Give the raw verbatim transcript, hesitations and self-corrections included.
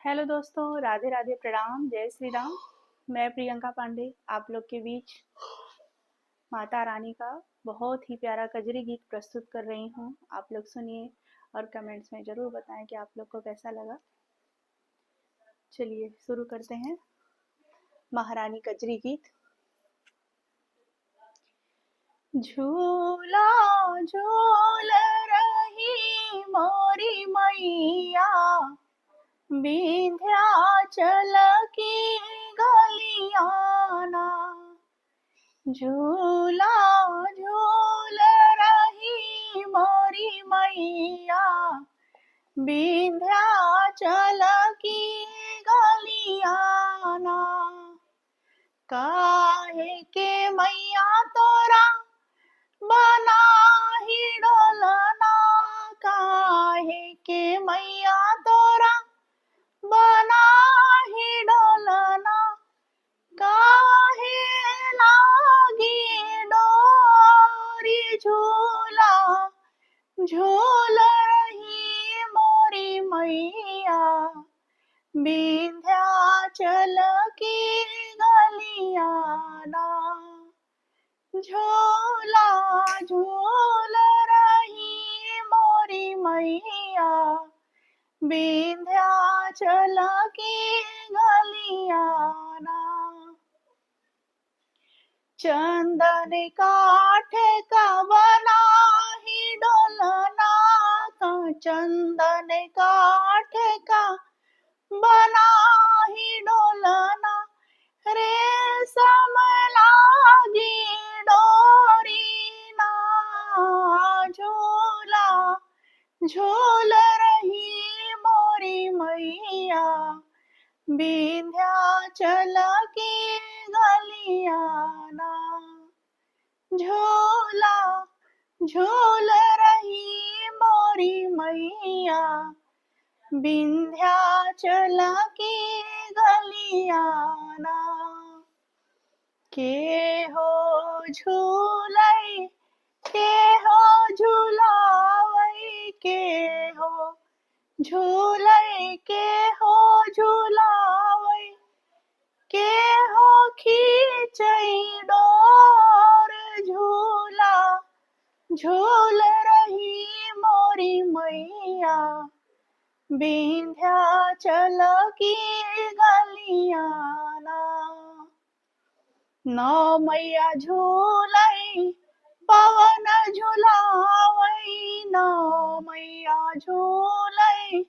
हेलो दोस्तों, राधे राधे, प्रणाम, जय श्री राम। मैं प्रियंका पांडे आप लोग के बीच माता रानी का बहुत ही प्यारा कजरी गीत प्रस्तुत कर रही हूँ। आप लोग सुनिए और कमेंट्स में ज़रूर बताएं कि आप लोग को कैसा लगा। चलिए शुरू करते हैं महारानी कजरी गीत। झूला झूल रही मोरी मैया, विंध्याचल की गलियाना। झूला झूल रही मोरी मैया, विंध्याचल की गलियाना। काहे के मैया तोरा बना ही डोलना, काहे के मैया तोरा बना ही डोलना, काहे लागी डोरी। झूला झूल रही मोरी मैया, विंध्याचल की गलियाना। झूला झूल रही मोरी मैया, विंध्याचल की गलियाना। चंदन काठ का बना ही डोलना, का चंदन काठ का बना ही डोलना, रेशम लागी डोरी ना। झूला झूल रही मोरी मैया, विंध्याचल की गलियाना। झूला झूल रही मोरी मैया, विंध्याचल की गलियाना। के हो झूलै, के हो झुलावै, के हो झूलै, के हो झुलावै, के हो खींचै डोर। झूला झूल रही मोरी मैया, विंध्याचल की गलियाना। नौ मैया झूलै, पवन झुलावै, नौ मैया झूलै,